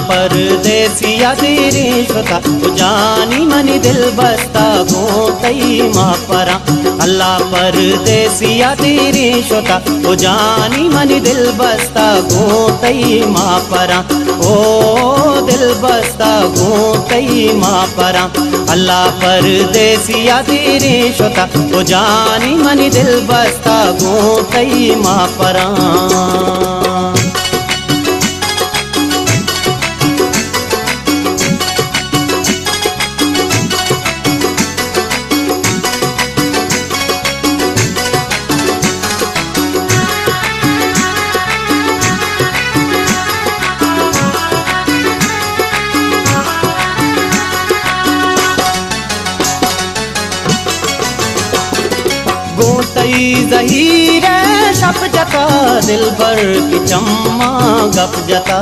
پردیسیا دیریں شتا، او جانی منی دل بستا گوں تئی ما پراں۔ اللہ پردیسیا دیریں شتا، او جانی منی دل بستا گوں تئی ما پراں۔ او دل بستا گوں تئی ما پراں۔ اللہ پردیسیا دیریں شتا، او جانی منی دل بستا گوں تئی ما پراں۔ گوں تئی زہیر ءَ شپ جتا، دلبر کہ چماں گپ جتا۔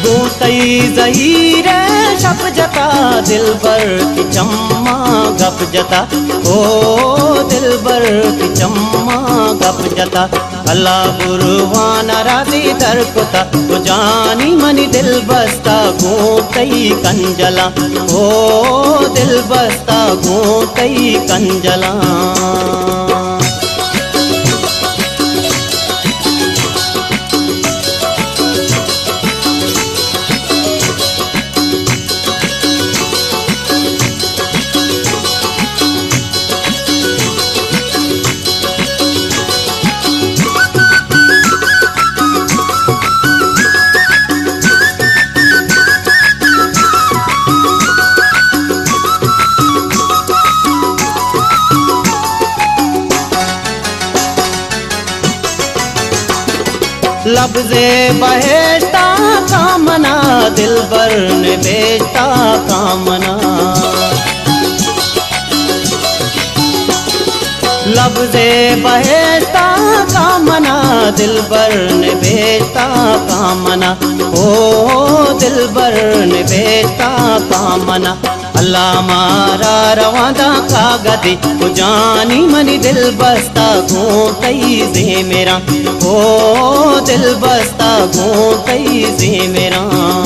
گوں تئی زہیر ءَ شپ جتا، دلبر کہ چماں گپ جتا۔ او دلبر کہ چماں گپ جتا۔ اللہ بروان ءَ رازی در کتا، تو جانی منی دل بستا گوں تئی کنجلاں۔ او دل بستا گوں تئی کنجلاں۔ لبز بہشتا کامنا، دلبر نبشتا کامنا۔ لبز بہشتا کامنا، دلبر نبشتا کامنا۔ او دلبر نبشتا کامنا۔ اللہ مارا رواں داں کاگدے، او جانی منی دل بستا گوں تئی زیمراں۔ او دل بستا گوں تئی زیمراں۔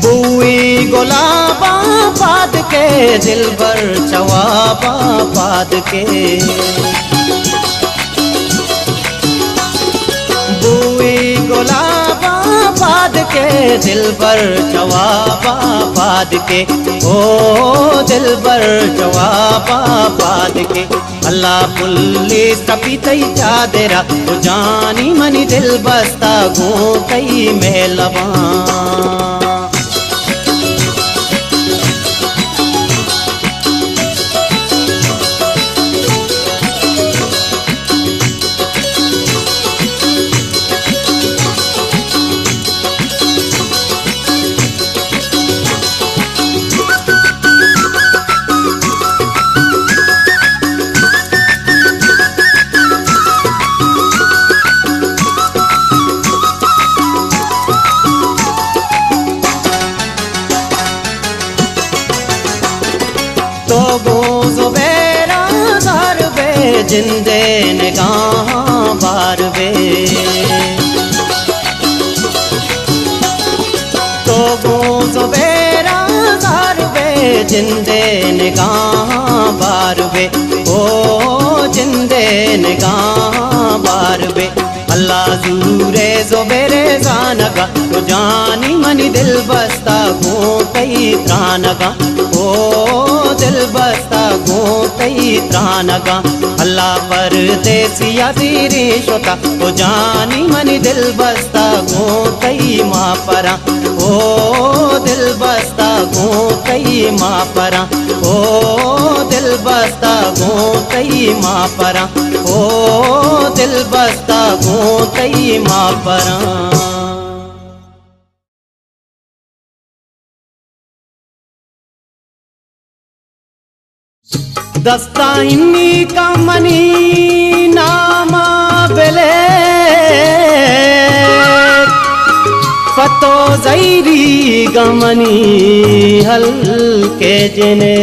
بوئی گلاباں پاد کے، دلبر چواباں پاد کے۔ بوئی گلاباں پاد کے، دلبر چواباں پاد کے۔ او دلبر چواباں پاد کے۔ اللہ پلی سپی تئی چادرا، تو جانی منی دل بستا گوں تئی مہلباں۔ تو گوں زبیرا زار بے، جندے نگاہاں بار بے۔ تو گوں زبیرا زار بے، جندے نگاہاں بار بے۔ او جندے نگاہاں بار بے۔ اللہ زورے زبیرے زانگا، تو جانی منی دل بستا گوں تئی ترانگا۔ او دل بستا گوں تئی ترانگا۔ اللہ پردیسیا دیریں شتا، تو جانی منی دل بستا گوں تئی ما پراں۔ او دل بستا گوں تئی ما پراں۔ او دل بستا گوں تئی ما پراں۔ او دل بستا گوں تئی ما پراں۔ دستا ہنی کا منی ناما بلے، پتو زہیری گمنی ہلکے جنے۔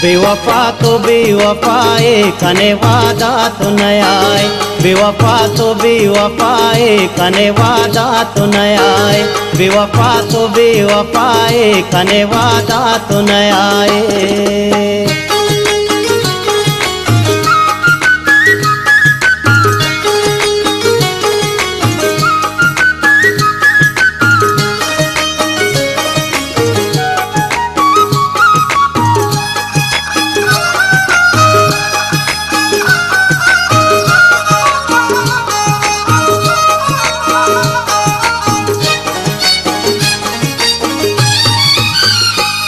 بے وفا تو بے وفائے، کنے وعدہ تو نیائے۔ بے وفا تو بے وفائے، کنے وعدہ تو نیائے۔ بے وفا تو بے وفائے، کنے وعدہ تو نیائے۔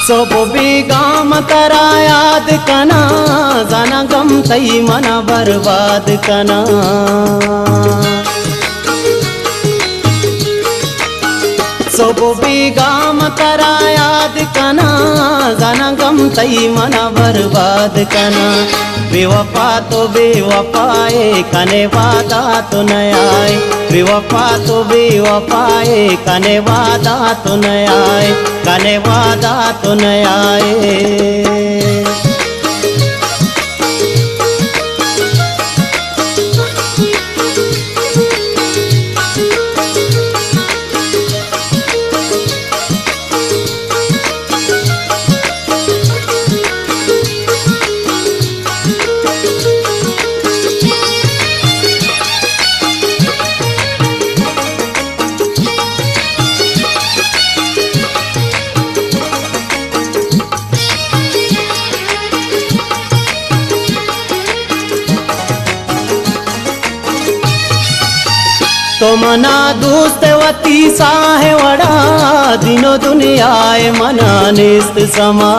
صبح بیگاہ من ترا یاد کناں، زاناں غم تئی منا برباد کناں۔ صبح بیگاہ من ترا یاد کناں، زاناں غم تئی منا برباد کناں۔ بے وفا تو بے وفائے، کنے وعدہ تو نیائے۔ بے وفا تو بے وفائے، کنے وعدہ تو نیائے۔ کنے وعدہ تو نیائے۔ تو منا دوست وتی ساہ وڑا، دین و دنیا ء منا نیست سما۔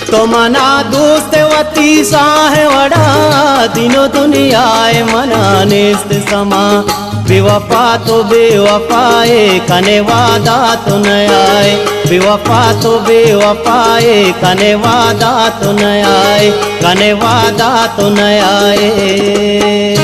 تو منا دوست وتی ساہ وڑا، دین و دنیا ء منا نیست سما۔ بے وفا تو بے وفائے، کنے وعدہ تو نیائے۔ بے وفا تو بے وفائے، کنے وعدہ تو نیائے۔ کنے وعدہ تو نیائے۔